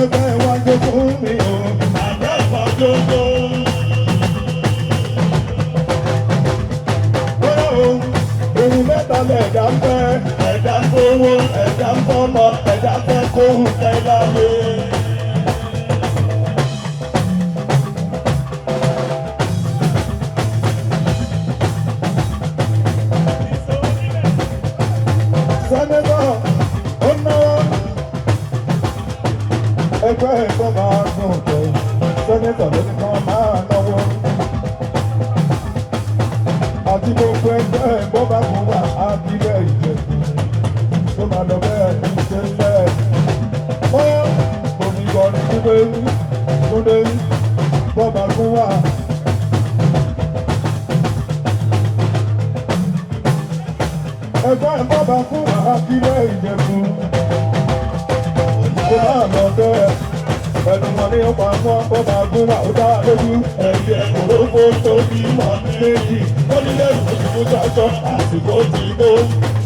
Ẹgbẹ́rẹ́gbẹ́ wájú fún mi o. Àgbẹ̀fọ́ jójó. Bóyá o, ohun mẹ́ta lẹ̀dá ń fẹ́. Ẹ̀dá ń fowó, ẹ̀dá ń fọ́mọ, ẹ̀dá fẹ́ kóhùn fẹ́ láyé. Sẹ́nẹ́tọ̀ ó náwó. Ẹgbẹ́ ẹ̀kọ́ máa gùn tẹ̀. Sẹ́nẹ́tọ̀ ló ní kán máa náwó. Àti gbogbo ẹgbẹ́ ẹ̀kọ́ bá kún wà á bílẹ̀ Ìjẹ̀bú. Tó máa lọ bẹ́ẹ̀ ṣe ń bẹ́ẹ̀. Bóyá omi kọrin wípé Túndé bọ́ba kún wà. Ẹgbẹ́ bọ́ba kún wà á bílẹ̀ Ìjẹ̀bú. Kó máa lọ bẹ́ẹ̀. Ẹnu wọn ní ọ̀pọ̀ àwọn bọ́ba kún wà ó dá lójú. Ẹyẹ òrófó tó bímọ méjì. Ó ní lẹ́rù òṣùkú sọ́sọ́ àsìkò ti tó.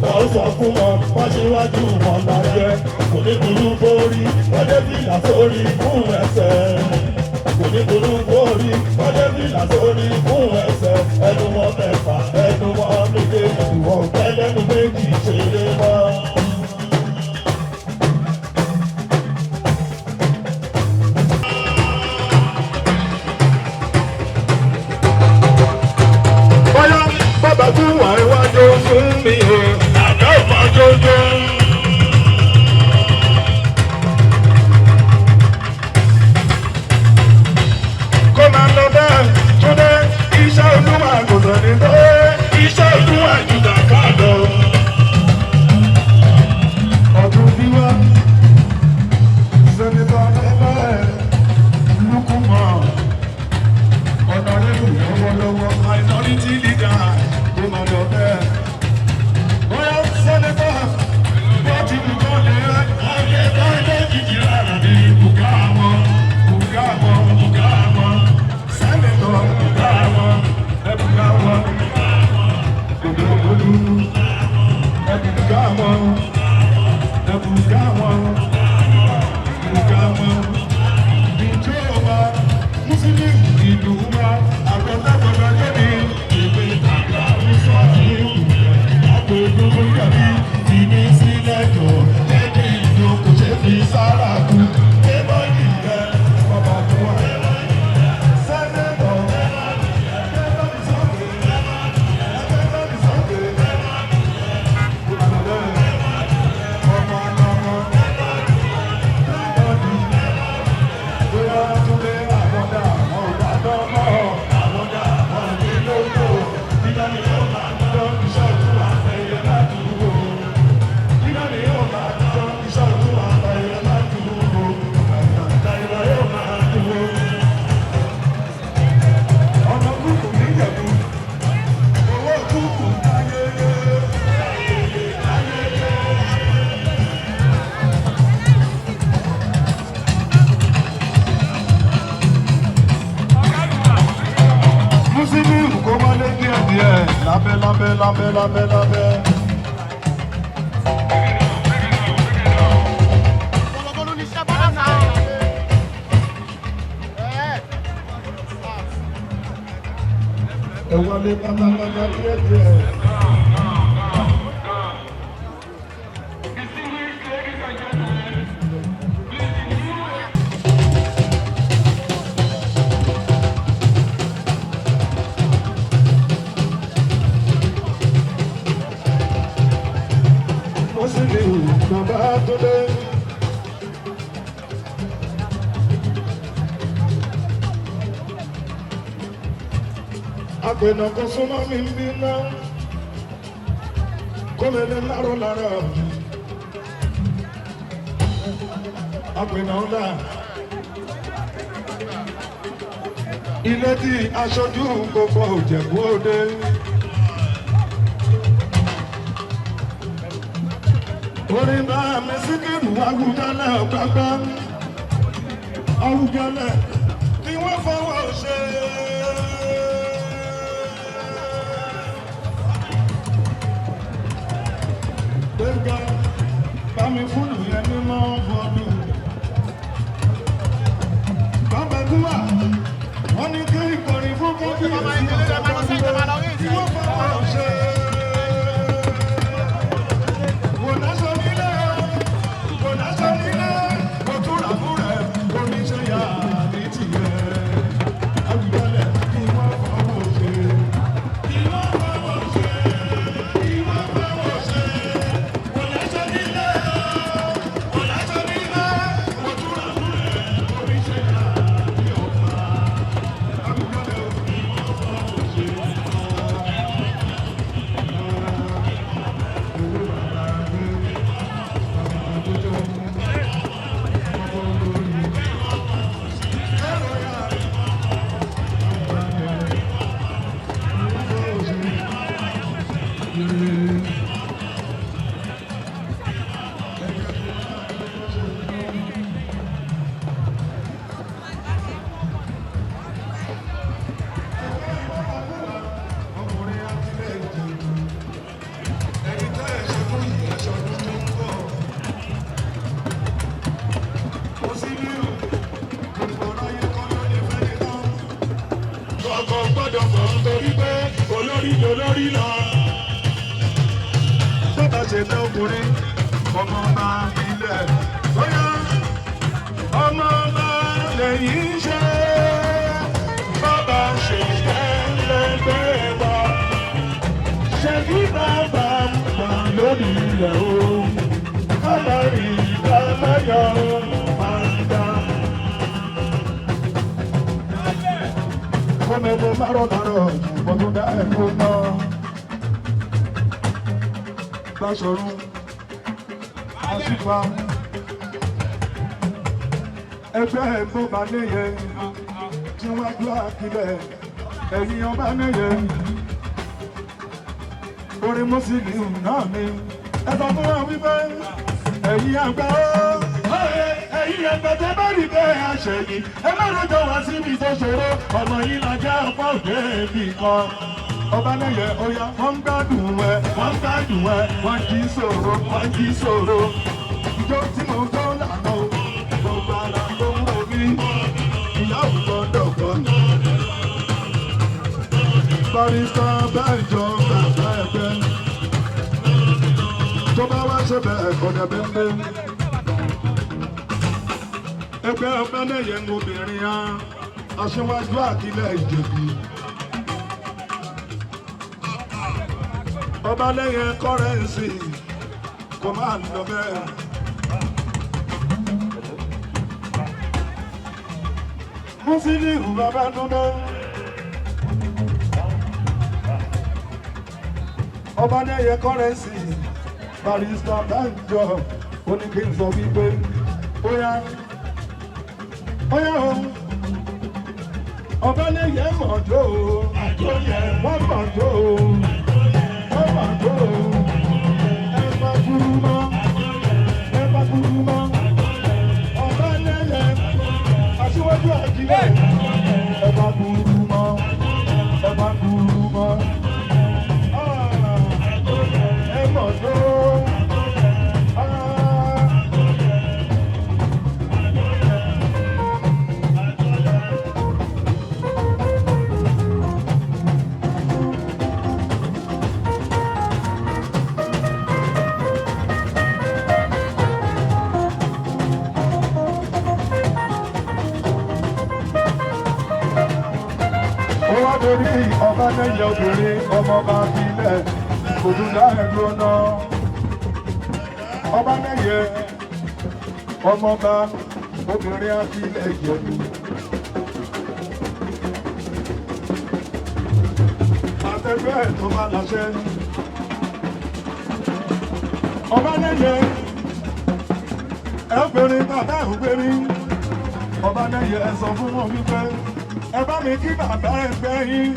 Wọ́n sọ fún wọn, wọ́n ṣíwájú wọn lájẹ́. Kò ní burú fórí, wọ́n dé fìlà sórí fún ẹsẹ̀. Kò ní burú fórí, wọ́n dé fìlà sórí fún ẹsẹ̀. Ẹnu wọn mẹ́fà, ẹnu wọn méje. Ìwọ ẹlẹ́nu méjì ṣeré mọ́. Bóyá bọ́ba kún wà iwájú fún mi o. Àgbẹ̀fọ́ jójó. Kó máa lọ bẹ́ẹ̀ Túndé iṣẹ́ Olúwa kò sẹ́ni tó. Iṣẹ́ Olúwa ju kàkà lọ. Ọdún bíwá sẹ́nitọ́ ẹlẹ́ Lukumọ̀ ọ̀nàrẹ́bù lọ́wọ́lọ́wọ́ Minority leader. kó máa lọ bẹ́ẹ̀. Bóyá sẹ́nitọ́ bó ti wù kó lè rẹ́. Ọ̀gẹ̀ bá lójijì rárá bí bùkà wọn, Bùgá wọn, bùkà wọn, sẹ́nitọ́ bùkà wọn, ẹ bùgá wọn. Òdòdó ẹ bùgá wọn, ẹ bùgá wọn, bùgá wọn. Ìjọba Mùsùlùmí ìlú wa àgbọ̀dàgbọ̀dà lónìí. ìwé tàgbà ń sọ ìlú àgbègbè yẹ̀mí ti ní sílẹ̀ jọ lédè ìlú kò ṣe fi sára kú. Débọ̀ nìyẹn, Bàbá tó wà. Sẹ́nẹ̀tọ̀ ẹgbẹ́ sókè. Ẹgbẹ́ sókè. Ọmọ àná. Bóyá Túndé àbọ̀dá ọ̀dà dánmọ́. Àwọn dá àwọn ní lóko, dídá ni yóò máa dán iṣẹ́ òtún àfẹ́yẹ ládùúgbò. Dídá ni yóò máa dán iṣẹ́ òtún àfẹ́yẹ ládùúgbò. Tàìlà yóò máa dúró. Ọmọ kúkú níjẹ̀bú. Owó kúkú ayẹyẹ. Mùsùlùmí kò wọlé díẹ̀díẹ̀ lábẹ́ lábẹ́ lábẹ́ lábẹ́ lábẹ́. Ẹ wọlé pátápátá díẹ̀díẹ̀. Mùsùlùmí bàbá tó dé. Àpènà kan súnmọ́ mi ń bí ná. Kọ́mẹ́lẹ́ lárọ́ lára. Àpènà ọ̀la. Ilé tí aṣojú gbogbo Ìjẹ̀bú Òde. Orin bá mi Síkírù Awùjalẹ̀ ọ̀gbágbá. Awùjalẹ̀ kí wọ́n fọwọ́ ṣe. Gbẹ̀ngà bá mi fúlù yẹn ní mọ́ fọdún. obìnrin. Ọkùnrin akílẹ̀ Ìjẹ̀bú. Ẹni tẹ́ ẹ ṣe fún ìyẹn ṣọdún tó ń bọ̀. Kò sí ní o, gbogbo aráyé kọ́ ló lè fẹ́ ní tán. Kọ̀ọ̀kan gbọ́dọ̀ mọ̀ nítorí pé olórí lolórí lọ. Tó bá ṣe tẹ́ ọkùnrin, ọmọ ọba ilẹ̀. Bóyá ọmọ ọba lẹ́yìn ṣe, Bàbá ṣe tẹ́lẹ̀gbẹ́ wa. Ṣebí bàbá ń pa lórí ilẹ̀ o. Ká má rí ká má yọ máa ń dá. Kọ́mẹ́gbẹ́ márọ̀márọ̀ ṣùgbọ́n tó dá ẹ̀kọ́ náà. Báṣọ̀run, Àṣìfà, ẹgbẹ́ ẹ̀gbọ́n bá níyẹ, tí wọ́n gbọ́ àkílẹ̀, ẹ̀yìn ọba níyẹ. Orin Mùsùlùmí náà ni, ẹ sọ fún wa wípé ẹ̀yin àgbà ó. Ẹ̀yin ẹgbẹ́ tẹ́ bá rí bẹ́ẹ̀ àṣẹyìn, ẹ má rojọ́ wá síbi tó ṣòro, ọmọ yín la jẹ́ ọ̀pá òde mi kan. Ọba lẹ́yẹ ọya, wọ́n ń gbádùn ẹ, Wọ́n gbádùn ẹ, wọ́n jí sòro, wọ́n jí sòro. Ijó tí mo jó lànà o, gbogbo ara ló ń ro mí, ìyá ò gbọ́dọ̀ gbọ́. Barista Bẹ́ẹ̀jọ bàbá ẹgbẹ́, tó bá wá ṣe bẹ́ẹ̀ kọ́dẹ̀ bẹ́ẹ̀. Ẹgbẹ́ ọba lẹ́yẹ ń obìnrin á, aṣíwájú àkílẹ̀ Ìjẹ̀bú. Ọba lẹ́yẹ kọ́rẹ́ǹsì kò máa lọ bẹ́ẹ̀. Musiliu Babátúndé. Ọbadẹ́yẹ kọ́rẹ́nsì Barista Banjo ó ní kí n sọ wípé óyá óyá o Ọbadẹ́yẹ mọ̀jọ́ o wọ́n mọ̀jọ́ o wọ́n mọ̀jọ́ o ẹ má kúrú mọ́ ẹ má kúrú mọ́ Ọbadẹ́yẹ aṣíwájú àjílẹ̀ ẹ má kúrú mọ́ ẹ má kúrú mọ́ ẹ mọ̀ tó. Ó wá dorí ọba lẹ́yìn obìnrin ọmọ bá filẹ̀ kò tún dá ẹ̀dùn náà. Ọba lẹ́yẹ ọmọba obìnrin á filẹ̀ jẹ̀bi. Àtẹ̀gbẹ́ ẹ̀ tó bá láṣẹ. Ọba lẹ́yẹ ẹ obìnrin bàbá obìnrin ọba lẹ́yẹ ẹ sọ fún wọn wípé ẹ bá mi kí bàbá ẹgbẹ́ yín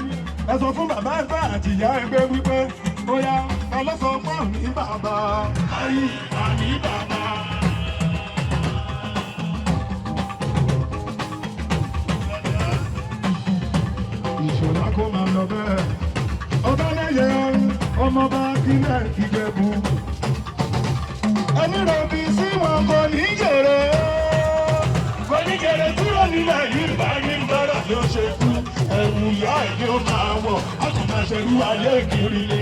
ẹ sọ fún bàbá ẹgbẹ́ àti ìyá ẹgbẹ́ wípé bóyá ta ló sọ fún mi bàbá Ayé àní bàbá. Ìṣọ̀lá kó máa lọ bẹ́ẹ̀. Ọba lẹ́yẹ ọmọba kílẹ̀ Ìjẹ̀bú. Ẹni rọ̀bì sí wọn kò ní jèrè. Kò ní jèrè kúrò nílẹ̀ yìí bá ní bára ló ṣe kú. Ẹ̀wù ìyá ẹ̀ ni ó máa wọ̀, a kò máa ṣerú ayé kiri ni.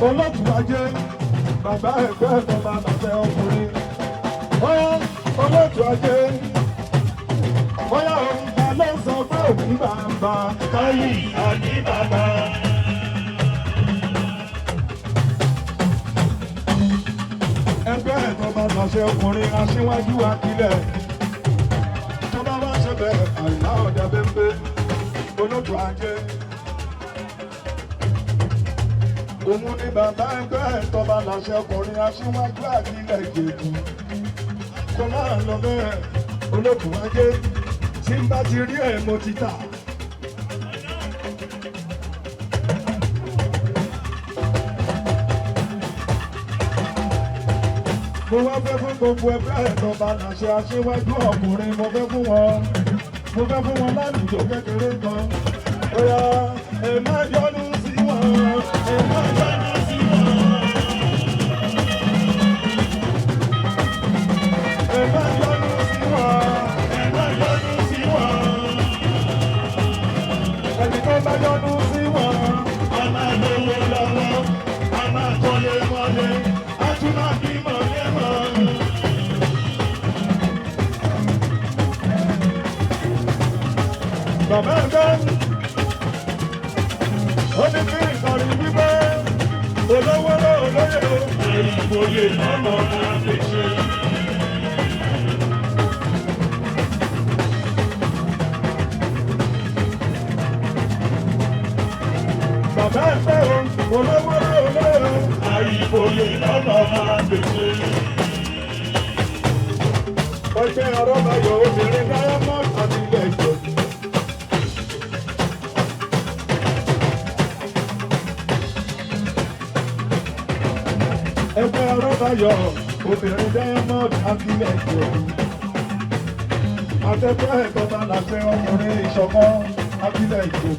Olótùú ajé bàbá ẹgbẹ́ bàbá bàbá ọkùnrin. Bóyá olótùú ajé bóyá òun ta ló sọ pé òbí bàbá Táyì àní bàbá. Ẹgbẹ́ ẹ̀tọ́ bá lọ́ṣẹ́ ọkùnrin aṣíwájú akílẹ̀. Tó bá wá ṣe bẹ́ẹ̀ àìlá ọ̀dà bẹ́ńbẹ́ olótùú ajé. Òun ni bàbá ẹgbẹ́ ẹ̀tọ́ bá lọ́ṣẹ́ ọkùnrin aṣíwájú akílẹ̀ Ìjẹ̀bú. Kó máa lọ bẹ́ẹ̀ olókùn ajé tí n bá ti rí ẹ̀ mo ti tà. Mo wá fẹ́ fún gbogbo ẹgbẹ́ ìjọba làṣẹ aṣíwájú ọkùnrin, mo fẹ́ fún wọn. Mo fẹ́ fún wọn lálùjọ kékeré kan. Bóyá ẹ má yọnu sí wọn, ẹ má yọnu sí wọn. Ẹ má yọnu sí wọn, Ẹ má yọnu sí wọn. ẹni tó bá yọnu sí wọn. A máa lówó lọ́wọ́, a máa kọ́lé mọ́lé, a tún máa bímọ lẹ́mọ́. Bàbá ẹgbẹ́ ó ní kí ìkọrin wípé olówó lóye o. Ìgbòye lọ́mọ máa fi ṣe. Bàbá ẹgbẹ́ o, olówó lóye o. Àìgbòye lọ́mọ máa fi ṣe. Ọjọ́ àrọ́bàyọ̀ obìnrin diamond àti ilẹ̀ ìjọ. Ẹgbẹ́ àrọ́bàyọ̀ obìnrin diamond àti ilẹ̀ ìjọ. Akẹ́kọ̀ọ́ ẹ̀kọ́ta làṣẹ ọkùnrin ìṣọ̀kan àti ilẹ̀ ìjọ.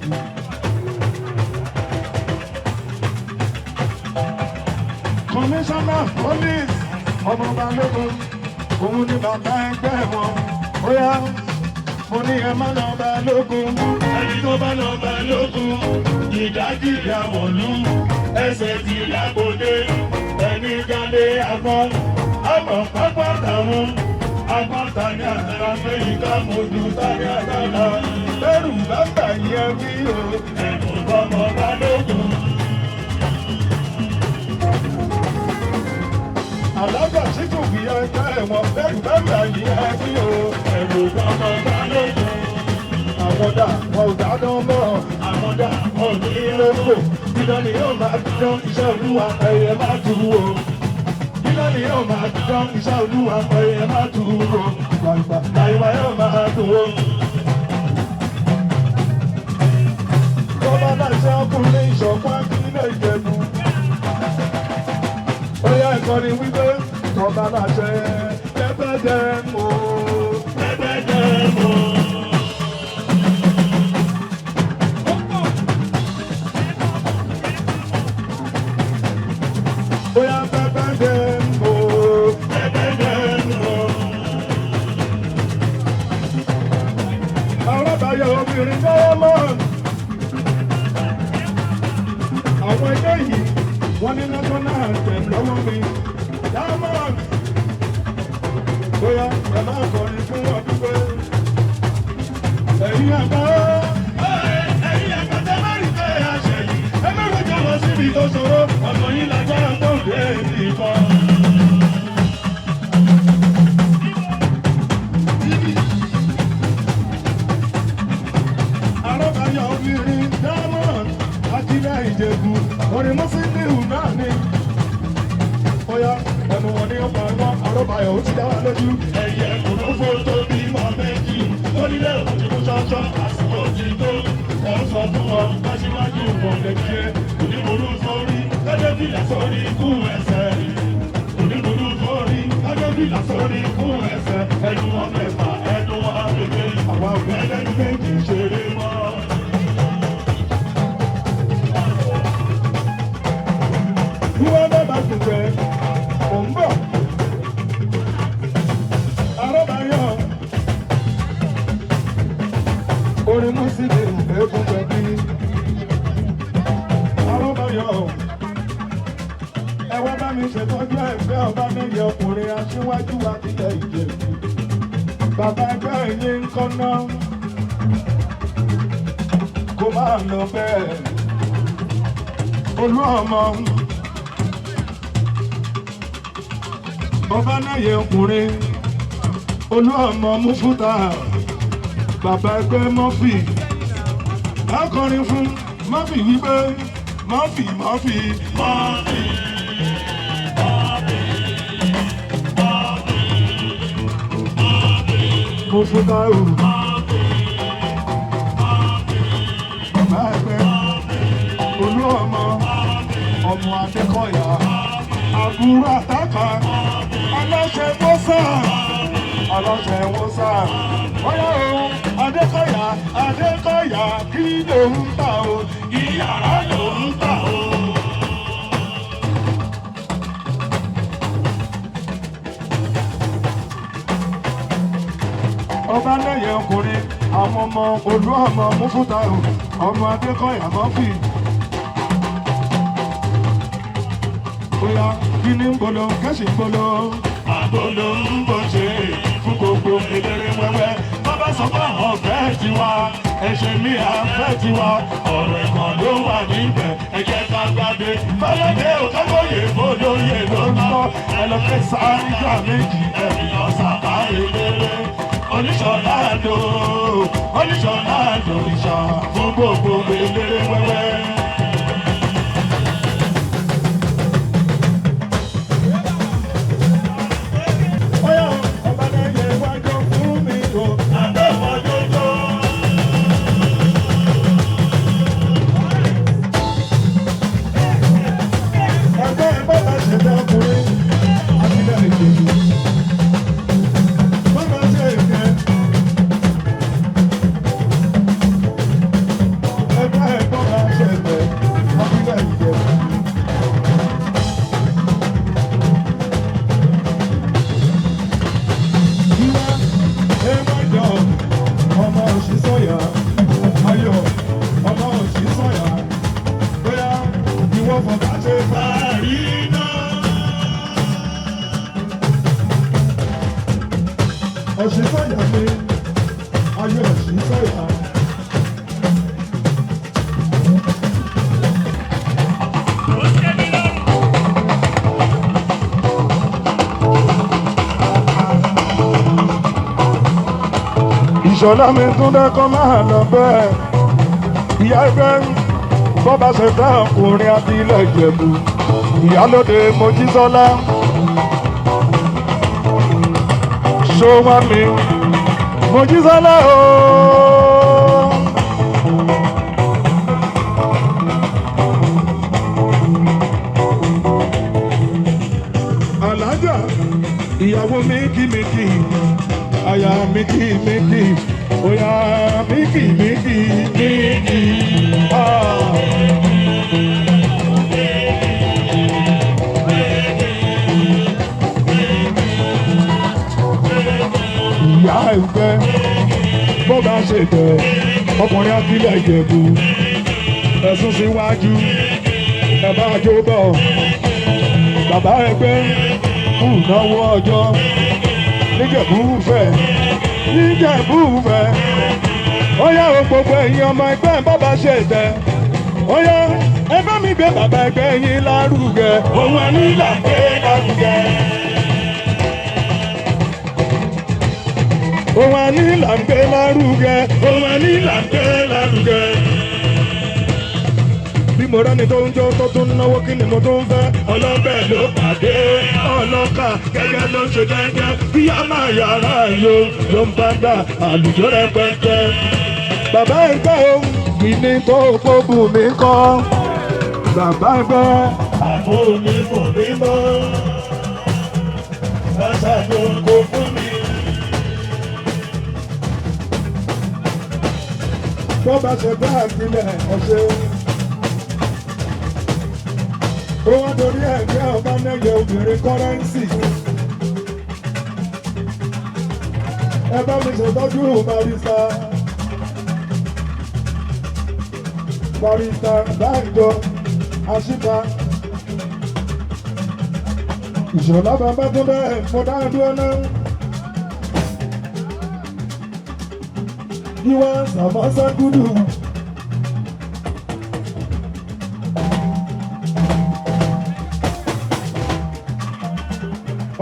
Kọmíṣánná police ọmọ balógun òun ni bàbá ẹgbẹ́ wọn. Bóyá mo ní ẹ má lọ balógun. Ẹni tó bá lọ bá lókun, ìdájí ìyàwọ̀lú, ẹsẹ̀ ti lágbóde, ẹni jáde agbọ́n, àmọ̀ pápá tàwọn, agbọ́n tani àtàrà fẹ́yìn ká mojú tani àtàrà, Bẹ́rù bàbá yẹn wí o. ẹ̀bùn bọ́mọ bá lókun. Àlágà tí kò fi ẹgbẹ́ wọn. Bẹ́rù bàbá yẹn wí o. Ẹ̀bùn bọ́mọ bá lókun. Àwọn dà wọn ò dáná mọ́. Àwọn dà òní Ilé kò dídán ni yóò máa dán iṣẹ́ olúwa ẹyẹ má tu o. Dídán ni yóò máa dán iṣẹ́ olúwa ẹyẹ má tu o. Gbàgbà làyíwá yóò máa dùn o. Bọ́lá láṣẹ ọkùnrin ìṣọ̀kan akílẹ̀ Ìjẹ̀bú. Ó yá ìkọ́ni wípé tọ́ba láṣẹ pẹ́pẹ́dẹ́ o. pẹ́pẹ́dẹ́ mọ́. Ó yá pẹ́pẹ́dẹ́ o. Pẹ́pẹ́dẹ́ mọ́. Arábàáyọ̀ obìnrin diamond. Àwọn ẹgbẹ́ yìí wọ́n ní national anthem lọ́wọ́ mi. Diamond. Bóyá ẹ máa kọrin fún ọdún pé ẹ̀yin àgbà. Ẹ̀yin àgbàtà má rí pé a ṣe yìí. Ẹ má rojọ́ lọ síbi tó ṣòro. Ọ̀nà yìí lágbára tó dé ibi kan. Arábàáyọ̀ obìnrin diamond. Ajílẹ̀ Ìjẹ̀bú. Orin Mùsílíù náà ni. Bóyá ẹnu wọn ni ó pa wọn. Arábàáyọ̀ ó ti dá wa lójú. Ẹyẹ òfófó tó bímọ méjì. Onílé òjò mú ṣọ́ṣọ́ àsìkò ti tó. Ẹ ń sọ fún wọn aṣíwájú wọn lè jẹ́. Oníburú sórí, lọ́jọ́ fìlà sórí ikú ẹsẹ̀. Oníburú sórí, lọ́jọ́ fìlà sórí ikú ẹsẹ̀. Ẹnu wọn mẹ́fà, ẹnu wọn méje. Àwa ò fẹ́ lẹ́nu méjì ṣeré mọ́. Wọ́n bá bá tún jẹ, mò ń bọ̀. Arábàáyọ̀. Orin Mùsílíù eégún pẹ̀bí. Arábàáyọ̀. Ẹ wá bá mi ṣètọ́jú ẹgbẹ́ ọba mẹ́yẹ ọkùnrin aṣíwájú wa tilẹ̀ Ìjẹ̀bú. Bàbá ẹgbẹ́ yín ń kọ́ná. Kó máa lọ bẹ́ẹ̀. Olú ọmọ. Ọba náyẹ ọkùnrin olú ọmọ mufuta bàbá ẹgbẹ́ mọ́fì akọrin fún mọ́fì wípé mọ́fì mọ́fì Mọ́fì, mọ́fì, mọ́fì. Mufutau. Bàbá ẹgbẹ́ olú ọmọ ọmọ Adékọ̀yà àbúrò àtàkà aláṣẹ wọ́sà aláṣẹ wọ́sà ọ̀yá o Adékọ̀yà Adékọ̀yà kí ló ń tà o ìyàrá ló ń tà o. Ọba lẹ́yẹ ọkùnrin àwọn ọmọ olú ọmọ Mufutau ọmọ Adékọ̀yà mọ́fì. Bóyá kí ni ń bolo kẹ́sì ń bolo. Àbolo ń bọ̀ ṣe fún gbogbo eléré wẹ́wẹ́. Bàbá sọ pé àwọn ọ̀fẹ́ tiwa, ẹ̀ṣẹ̀ mi àfẹ́ tiwa. Ọ̀rọ̀ ẹ̀kan ló wà níbẹ̀, ẹ jẹ́ ká gbàdé. Fọlọ́dé ò kágbóyè bólóyè ló ń bọ̀. Ẹ lọ fẹ́ sáájà méjì ẹ̀yàn sàkà eléré. Oníṣọ̀lá lò oníṣọ̀lá lòrìṣà fún gbogbo eléré wẹ́wẹ́. Bóyá ọba lẹ́yẹ wájọ fún mi o. Àbẹ̀wọ̀jọ́jọ́. Ẹgbẹ́ bàbá ṣe fẹ́ ọkùnrin àtìlẹ́ ìjòyè. Bàbá ṣe ìfẹ́. Ẹgbẹ́ bàbá ṣe fẹ́ àtìlẹ́ ìjòyè. Ìwà ẹ má jọ ọmọ òṣìṣọ́yà ayọ̀ ọmọ òṣìṣọ́yà bóyá ìwọ fọ̀tà ṣe fàárí náà. Òṣìṣọ́yà mi ayọ̀ òṣìṣọ́yà. Ìṣọ̀lá mi tún dẹ́kọ́ máa lọ bẹ́ẹ̀. Ìyá ẹgbẹ́ bọ́ba ṣe fẹ́ ọkùnrin abilẹ̀ Ìjẹ̀bú. Ìyálóde Mojísọ́lá. Ṣó wá mi? Mojísọ́lá ooo. Àlájà ìyàwó míkì míkì àyà míkì míkì òyà míkì míkì míkì. Ah. Ìyá ẹgbẹ́ bó bá ṣe tẹ̀ ọkùnrin akílẹ̀ Ìjẹ̀bú ẹ̀sùn síwájú bàbá àjọbọ̀ bàbá ẹgbẹ́ kù náwó ọjọ́ níjẹ̀bú-fẹ̀ níjẹ̀bú-fẹ̀ ó yá o gbogbo ẹ̀yin ọmọ ẹgbẹ́ bàbá ṣe tẹ̀ ó yá ẹ bá mi gbé bàbá ẹgbẹ́ yín lárugẹ Òun ẹni là ń gbé lárugẹ. òun ẹni là ń gbé lárugẹ Òun ẹni là ń gbé lárugẹ. bí mo rẹ́ni tó ń jó tó tún náwó kí ni mo tún fẹ́ Ọlọ́bẹ̀ ló pàdé ọlọ́kà gẹ́gẹ́ ló ń ṣe gẹ́gẹ́ bí a máa yàrá yo ló ń bá gbà àlùjọ rẹpẹtẹ. Bàbá ẹgbẹ́ o kìíní tó gbógun mi kọ́ bàbá ẹgbẹ́ Àbò mi kò rí mọ́, ṣàṣàjò kò fún mi. Bó bá ṣe bá àtìlẹ̀ ọ̀ṣẹ́. Ó wá torí ẹ̀gbẹ́ ọba nẹ́yẹ obìnrin kọ́rẹ́ǹsì. Ẹ bá mi ṣètọ́jú barista. Barista Bánjọ Aṣípa. Ìṣọ̀lá bàbá tó bẹ́ẹ̀ mo dá dúró náà. Yíwá Sàmọ́sá gúdù.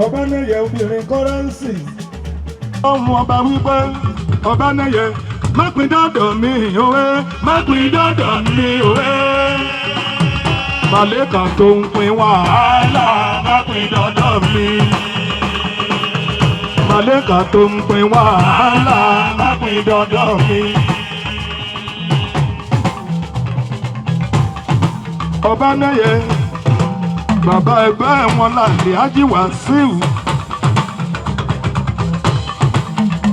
Ọbánẹ́yẹ obìnrin kọ́rẹ́ǹsì. Ọmọ ọba wípé Ọbánẹ́yẹ má pín dọ́dọ̀ mi òwe má pín dọ́dọ̀ mi òwe. Màlẹ́kà tó ń pín wàhálà má pín dọ́dọ̀ mi. Màlẹ́kà tó ń pin wàhálà má pin dandan mi. Ọbánẹ́yẹ bàbá ẹgbẹ́ wọn làlẹ́ Hájì Wàsíù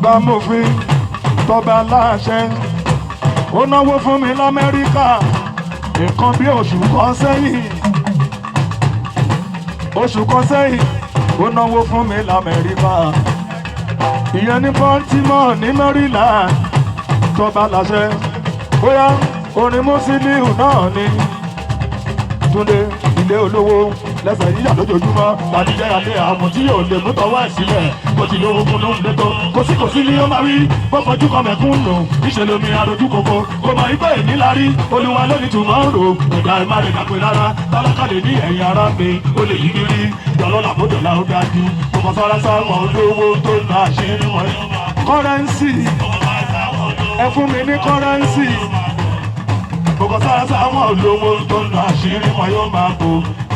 bámòfin tọba láṣẹ ó náwó fún mi l'Amẹ́ríkà nǹkan bí oṣù kan sẹ́yìn oṣù kan sẹ́yìn ó náwó fún mi l'Amẹ́ríkà ìyẹn ní Baltimore ní Maryland tọba láṣẹ bóyá orin Musiliu náà ni Túndé ilé olówó lẹ́sẹ̀ yíyà lójoojúmọ́ tàbí jẹ́ alẹ́ àmọ́ tí yóò lè mú tọwọ́ ẹ̀ sílẹ̀ kò sì lówó kún ló ń lé tó kò sí kò sí ní ó máa rí bó fojú kan mẹ̀kún nù níṣẹ́ lomi arojú koko kò mọ ibẹ̀ èmi la rí olúwa lónìí tún máa ń rò ẹ̀dá ẹ̀ má lè dàpé rárá tálákà lè ní ẹ̀yìn ara mi ó lè yí rí dọ̀lọ́là bó dọ̀là ó dájú kò mọ sára sáwọn olówó tó ń bá àṣírí wọn. Kọ́rẹ́ńsì ẹ fún mi ní kọ́rẹ́ńsì kòkò sára sáwọn olówó tó ń lọ àṣírí wọn yóò máa bò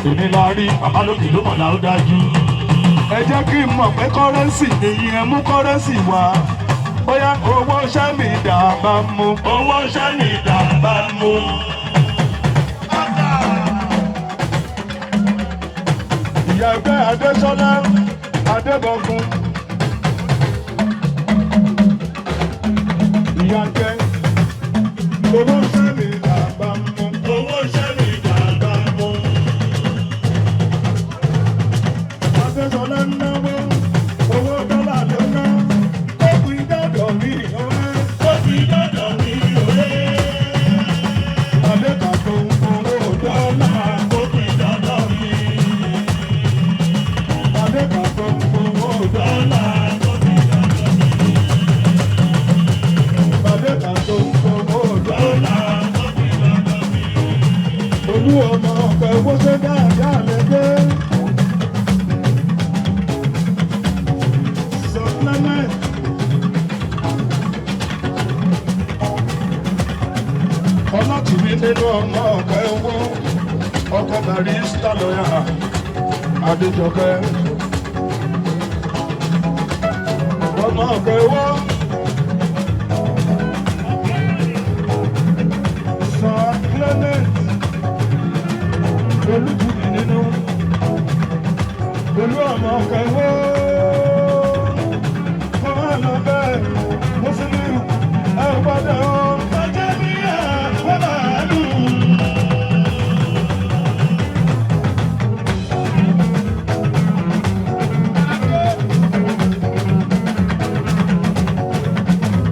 èmi la rí bàbá lókè ló mọ̀ láó dájú. Ẹ jẹ́ kí n mọ̀ pé kọ́rẹ́ǹsì nìyí ẹ mú kọ́rẹ́ǹsì wá bóyá owó iṣẹ́ mi dà bá mú. Owó iṣẹ́ mi dà bá mú. Ìyá ẹgbẹ́ Adéṣọlá Adébọ̀gún. Ìyá ẹgbẹ́ owó iṣẹ́ mi dà bá mú. Owó iṣẹ́ mi dà bá mú. Adéṣọlá ń náwó owó dọ́là ló ná ó kù ìdádọ̀ mi ọ̀rẹ́. Ó ti dọ́dọ̀ mi òye. Àlékà tó ń fowó dọ́là. Ó ti dọ́dọ̀ mi. Àlékà tó ń fowó dọ́là. Dọ́là ó ti dọ́dọ̀ mi. Àlékà tó ń fowó dọ́là. Dọ́là ó ti dọ́dọ̀ mi. Olú ọmọ ọ̀pẹ owó ṣe dáadáa lẹ́gbẹ́. Supplement. Ọlátìmí nínú ọmọ ọ̀pẹ owó ọkọ̀ barista lọ́yà Adéjọkẹ́. Ọmọ ọ̀pẹ owó. Supplement olùtùmí nínú olú ọmọ kẹwọ́ kọ́ máa lọ bẹ́ẹ̀ mùsùlùmí ẹ gbọ́dọ̀ Ọjọ́ bí àwọn màálù.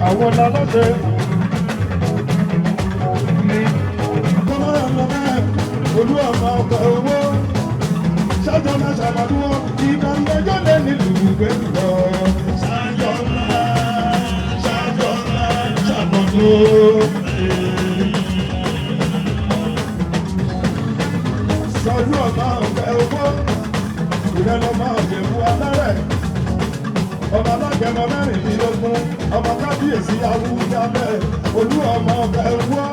Àwọn lálọ́sẹ̀ ní kọ́ máa lọ bẹ́ẹ̀ olú ọmọ kẹwọ́ ṣáájú náà ṣàmàdúró ìbànújẹ́ lé nílùú gbẹ̀dọ̀. Ṣáájọ́ ńlá, ṣáájọ́ ńlá, ṣàmọ̀dún. Sọdún ọmọ ọ̀fẹ́ owó ìrẹ́lọ́mọ ọ̀jẹ̀bú alárẹ̀ ọmọ alágẹmọ mẹ́rìndínlógún ọmọ kábíyèsí Awújalẹ̀ olú ọmọ ọ̀fẹ́ owó.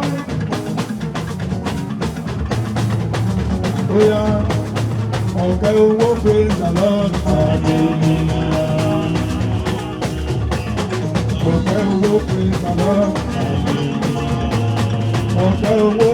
Oya ọ̀kẹ́ owó praise the Lord hallelujah. Ọ̀kẹ́ owó praise the Lord hallelujah. Ọ̀kẹ́ owó